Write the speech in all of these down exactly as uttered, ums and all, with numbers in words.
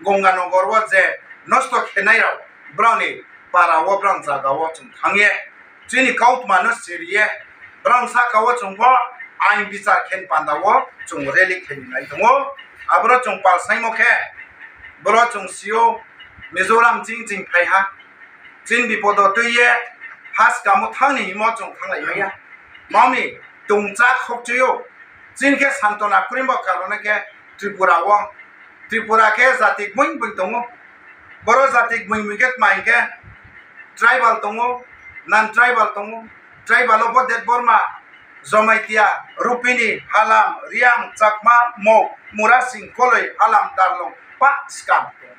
Ganganagar wo je nosto khenai rao, brao ni para wo, brao ni zaga wo chung thanng ye, chini kautma no siri ye, brao ni sahka wo chung pho ain bichar khe ni panda wo chung rally khe ni nai tong ou. Aboro chung pal saingmo khe, boro chung si ou, Mizoram ching ching phai ha. Chini bipodo tui ye, haskamo thanng ni hingmo chung thannglai mai ya. Mami, tongcha khokchui ou. Chini khe santona kroi bo karon khe Tripura wo. Tripura khe jati gboing gboing tong ou. Boro jati gboing gboing khe tma hing khe, tribal tong ou, non tribal tong ou. Tribal wo pho Debbarma, Jamatia, Rupini, Halam, Reang, Chakma, Mok, Murasing, Koloi, Halam, Darlong, pah skang tong ou.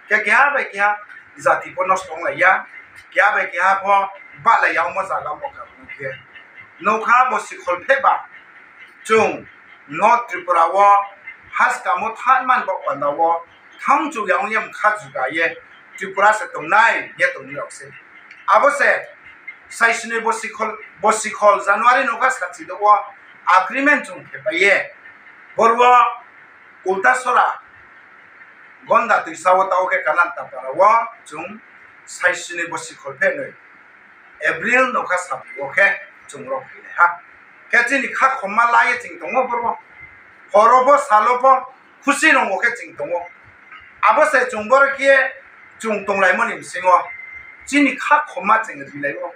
Khe keha bai keha jati pho nosto onglai ya, keha bai keha pho bahlai ya ongmo zaga bo karon khe. Nougkha bo sikhol phehba, chung no Tripura wo haskamo thanngmani baoh panda wo thanngchu ya ong ye mkha juga ye Tripura se tongnai ye tongnai rao se. Abo se saisini bo sikhol, bo sikhol January nougkha sachi douh wo agreement chung khe pai ye, boro wo Kultasora Gonda toisa wo taoh khe Kanantapara wo chung saisini bo sikhol phehnoi April nougkha sachi wo khe chung ro phailai ha. Khe chini khakhomma la ye ching tong ou boro wo. Horo pho, salo pho, khusi rong wo khe ching tong ou. Abo se chung boro khe chung tonglaimo ni bsing wo chini khakhomma ching rilai ou.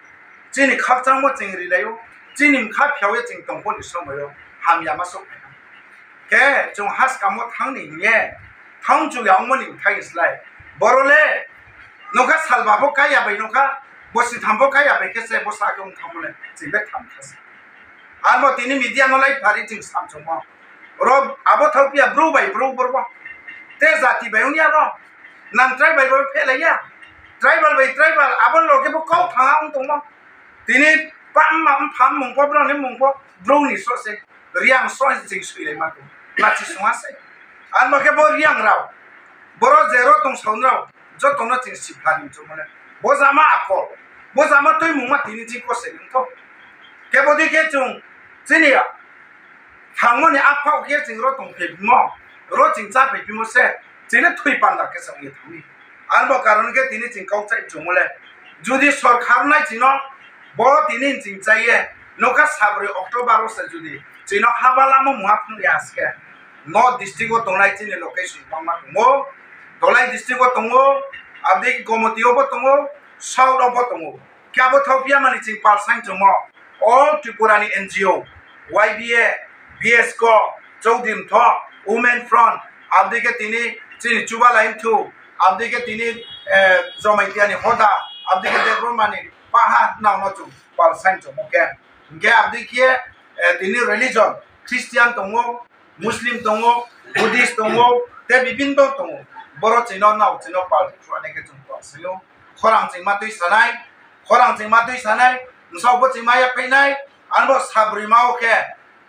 Chini khakchangmo ching rilai ou. Chini mkha phiao ye ching tong pho ni somoi yo hamyama souhphai ha. Khe chung haskamo thanng ni hing ye, thanngchu ya ongmo ni bthai slái. Boro le, nougkha salba pho kái ya bai nougkha, bosi tham pho kái ya bai khe se bo sa khe ong thanngmo le, ching be tham kha se. Abo tini media no lai phari ching samchungmo. Ro abo thaophi ya bru bai bru boro wo. Te jati bai ong ya ro. Nang tribal bai phehlai ya. Tribal bai tribal, abo loge bo kau thang ha ong tongmo. Tini pah mma mpha mmung pho, brao ni mmung pho, bru ni sroh se. Reang sroh se ching soilaima tong. Nachi sung ha se. Abo khe bo Reang rao. Boro je ro tong saon rao. Joto no ching sipha ri chungmo le. Bo jama akol. Bo jama tuimungma tini ching kose ong tho. Khe bodei khe chung chini ya thangmo ni aphaoh khe ching ro tongphai phimo, ro ching cháphai phimo se, ching le thui panda khe se ong ye thanng mi. Abo karon khe tini ching kau chai chungmo le. Judi sorkar nai ching no, bo tini ching chai ye, nougkha sabroi October wo se judi ching no haba lamo mungha phnuh ya se khe, North district wo tongnai chini location bangma tong ou, Dholai district wo tong ou, abo dei Gomoti wo pho tong ou, South wo pho tong ou. Khe abo thaophi ya mani ching pal saing chungmo, all Tripura ni N G O, Y B A, B S K O, Choudhury Mthoh, Women Front, abo dei khe tini chini Chuba Laimthu, abo dei khe tini Jamatia ni hoda, abo dei khe Debbarma ni paha nang no chung pal saing chungmo khe. Hing khe abo dei khe tini religion, Christian tong ou, Muslim tong ou, Buddhist tong ou, tei bibinno tong ou. Boro ching no nao ching no pal khuanai khe chung pal saing ou. Khorang ching ma tui sanai, khorang ching ma tui sanai, bsaoh bo ching ma yaphaih nai, abo sabroima wo khe,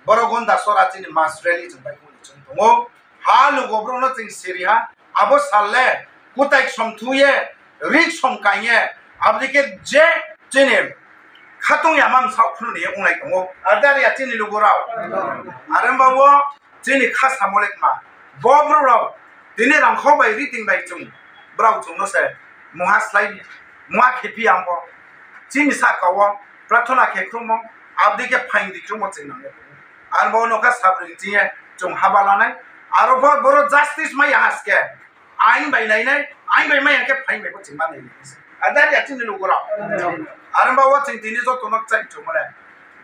boro Gondasora chini mass rally chung bai khe chung tong ou. Ha lugo brouh no ching siri ha, abo sal le, kutai ksom thu ye, ri ksom kaing ye, abo dei khe je chini khatung yama bsaoh phnuh ni ye onglai tong ou. Adar ya chini lugo rao. Are ba wo chini khasamo le tma. Bo brouh rao, tini rangkhau bai riting bai chung, brao chung no se mungha slái, mungha khephi ya bo. Chini sahka wo prathona khe khruhmo, abo dei khe phaing di khruhmo ching nang ye. Are ba wo nougkha sabroi ching ye chung haba lanai. Aro pho boro justice mai ya ha se khe. Ain bai nainai, ain bai mai ya khe phaing bai bo ching ma nainai se. Adar ya chini lugo rao. Are ba wo ching tini joto no kchai chungmo le.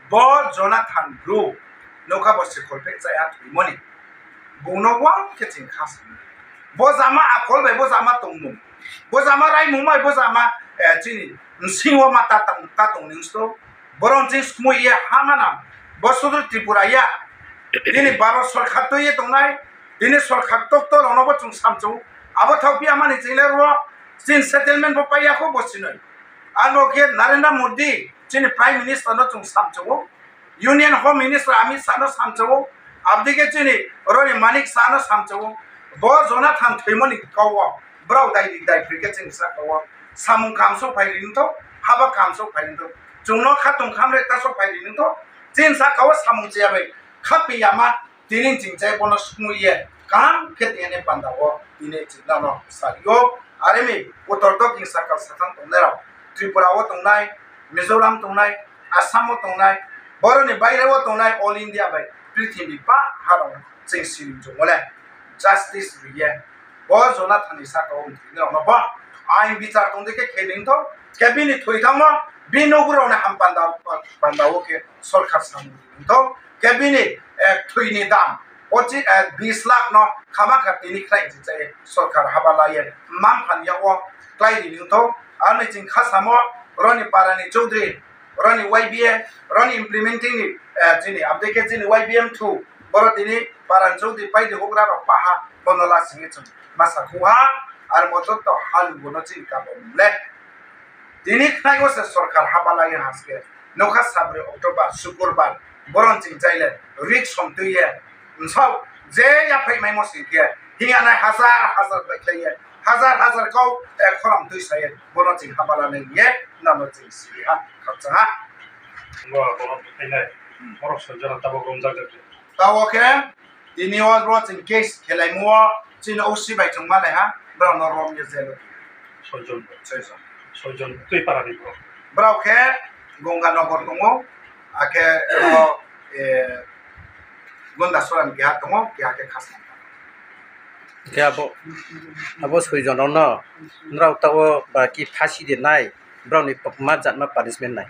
Bo Jonathan Bru, nougkha bo sikhol pheh chaya thoimo ni. Bung no uang khe ching kha sa. Bo jama akol bai bo jama tongmung. Bo jama raimung bai bo jama, chini bsing wo ma ta tong, ta tong ni sto. Boro ching skmoi ye ha manang. Bo sudru Tripura ya. Tini Bharat sorkar tui ye tongnai. Tini sorkar tokto rao no bo chung samchung ou. Abo thaophi ya mani ching le ro, chini settlement bo pai ya kho bo sinoi. Abo khe Narendra Modi, chini Prime Minister no chung samchung ou. Union Home Minister Amit Shah no samchung ou. Abo dei khe chini ro ni Manik Shah no samchung ou. Bo Jonathan thoimo ni kau wo, brao dai di dai phri khe chini sahka wo samung kaham souhphai ri thou, haba kaham souhphai ri thou. Chung no khatong khamre ta souhphai ri thou. Chini sahka wo samung chaya bai khaphi yama, tini ching chai bo no skmoi ye Tang khe tini panda wo tini chini no sari ou. Are mi kotor dokin sakal sathang tongnai rao, Tripura wo tongnai, Mizoram tongnai, Assam wo tongnai, boro ni baire wo tongnai, all India bai prithibi pa ha rao ching siri jongmo le justice ri ye, bo Jonathan ni saka wo mthoi nai rao no bo ain bichar tong dei khe khe ni thou. Khe bini thoi thangmo, bini nouhbur rao ni ham panda, panda wo khe sorkar samung ri thou. Khe bini thoi ni dam, o chi, bis lakh no khama kha tini khnai ji chai sorkar haba la ye, mma-mpha ni yak wo klái ri ni thou. Aro ni ching kha samo, ro ni para ni choudri, ro ni Y B A, ro ni implementing ni, chini, abo dei khe chini Y B M thu, boro tini para ni choudri pai di houhgra rao pa ha, bo no lasing ye chung ma sa khou ha. Aro mo joto halugo no chini kabo mung le tini khnai wo se sorkar haba la ye ha se khe, nokha sabri October, Sukurbar, boro ni ching chai le, rik som tui ye, bsao, je yaphaihmaimo sing khe, hing ya nai hazar hazar baikhlai ye, hazar hazar kau, khoram tuisa ye, bo no ching haba la nai hing ye, nrao no ching siri ha, khakchang ha. Bo, bo, khainai, borok soi jona tabok romjak jak khe. Tao khe, tini wo bro ching case khelaimo wo, chini O C bai chung malai ha, brao no rom ye jail o. Soijon. Soijon. Soijon, tui para ni bro? Brao khe Gonganagar tong ou, akhe o, Gondasora ni keha tong ou, keha khe Khasnam. Khe abo, abo soijon rao no, nrao taoh wo ba ki phasi de nai, brao ni ma jatma punishment nai?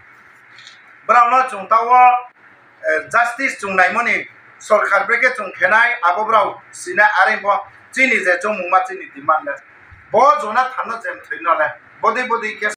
Brao no chung taoh wo, justice chung naimo ni sorkar brekhe chung khe nai, abo brao si nai, are pho chini je choungmungma chini demand le. Bo Jonathan no je mthoi no le, bodei bodei khe